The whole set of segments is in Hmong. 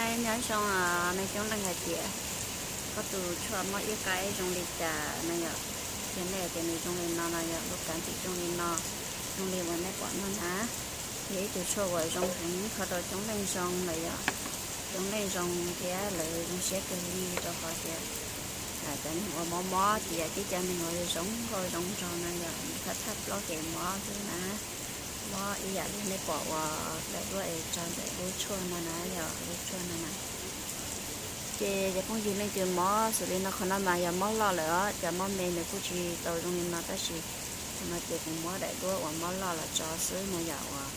Nyob zoo, nej coob leej hais tias koj tus tshuaj mob ib qaib zoo li cas no yom, qhia nej tias nws zoo li no no yom, lub kav ntim zoo li no, zoo li uas nej pom no na. Yog ib tug tshuaj uas zoo heev kho rau coob leej zoo lawm yom, coob leej zoo thiab lawv zoo siab kawg li rau qhov tias cov neeg uas mob mob tias tib cov neeg uas zoo nkauj zoo nraug no yom, nws thaj thaj plaub ces mob xwb na. Mob ib yam li nej pom uas daim duab es tso ntawm lub tshuaj no na yom, lub tshuaj no na. Ces cov phooj ywg leej twg mob xws li no, qhov no mas yog mob loj lawm os, cov mob me nws kuj tsis tau zoo li no tab sis qhov no ces kuv muab daim duab uas mob loj los tso xwb no yom. Uas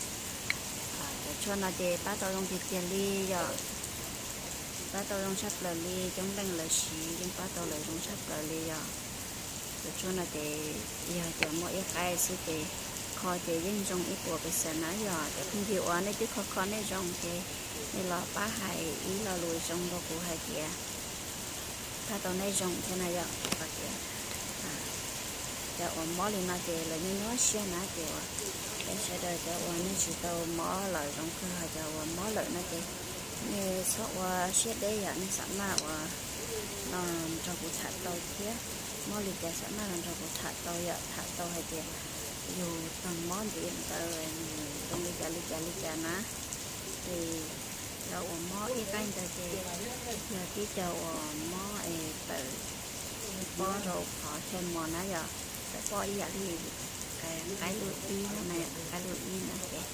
cov tshuaj no ces pab tau zoo tiag tiag li yom, pab tau zoo tshaj plaws li, coob leej lawv siv yeej pab tau lawv zoo tshaj plaws li yom. Cov tshuaj no ces yog tias muaj ib qaib xwb ces kho ces yeej zoo ib puas pes xees na yom. Cov phooj ywg uas nej twb kho kho nej zoo ces nej los pab hais ib lo lus zoo rau kuv hais tias pab tau nej zoo thiab na yom. Qhov tias cov uas mob li no ces lawv nyuaj nyuaj siab na ces uas peb sawv daws cov uas nej tsis tau mob los zoo kawg, ho cov uas mob lawm no ces nej txhob ua siab deb yom, nej xam maj uas no nrog kuv tham tau thiab. Mob li cas xam maj los nrog kuv tham tau yom, tham tau hais tias yus tag mob ntxiv ntawd nws zoo li cas li cas li cas na. Ces cov uas mob ib qaib ntawd ces yog tib co uas mob es tawm pob rau qhov chaw mos na yom, tawm pob ib yam li qaib lub ib no na, qaib lub ib no ces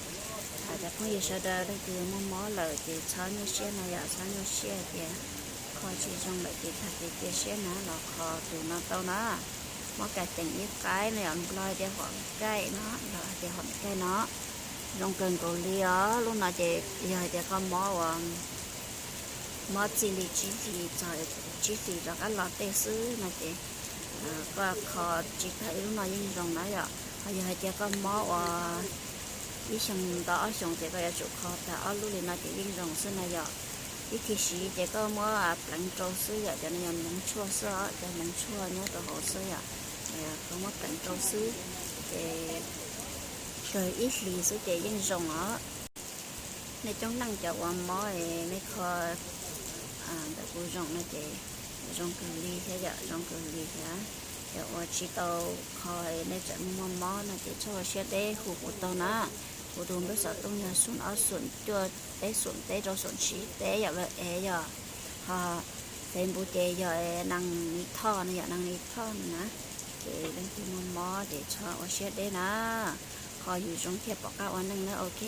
cov phooj ywg sawv daws leej twg muaj mob lawm ces txhob nyuaj siab na yom, txhob nyuaj siab tias kho tsis zoo lawm ces tag kev cia siab na, los kho tus no tau na. Mob ka cees ib qaib no yom, Nplog hais tias hom kaij no, Nplog hais tias hom kaij no, zoo kawg nkaus li os. Lub no ces yog hais tias koj mob uas mob txij li tsib hlis txog tsib hlis rov qab los tej xwb no ces koj kho tsis tag ib lub no yeej zoo na yom. Ho yog hais tias koj mob uas ib xyoos tau ob xyoos ces koj yuav tsum kho tag ob lub li no ces yeej zoo xwb na yom. Ib thim siv ces koj muab pleev rau xwb yom, cov no yog hmoov tshuaj xwb os, cov hmoov tshuaj nyob rau hauv xwb yom. Koj muab pleev rau xwb ces kawg ib hlis xwb ces yeej zoo os. Nej coob leej cov uas mob es nej kho ntawm kuv zoo no ces zoo kawg li thiab yom, zoo kawg li thiab. Cov uas tsis tau kho nej tseem muaj mob no ces txhob ua siab deb, hu kuv tau na. Kuv tus npawb xov tooj yog xoom ob xoom cuaj peb xoom peb rau xoom tsib peb yom, lawv ev yom. Ho Facebook ces yog Nees Nis Thoj no yom, Nees Nis Thoj no na. Ces leej twg muaj mob ces txhob ua siab deb na, kho yus zoo thiaj pom qab ua neej na, ok.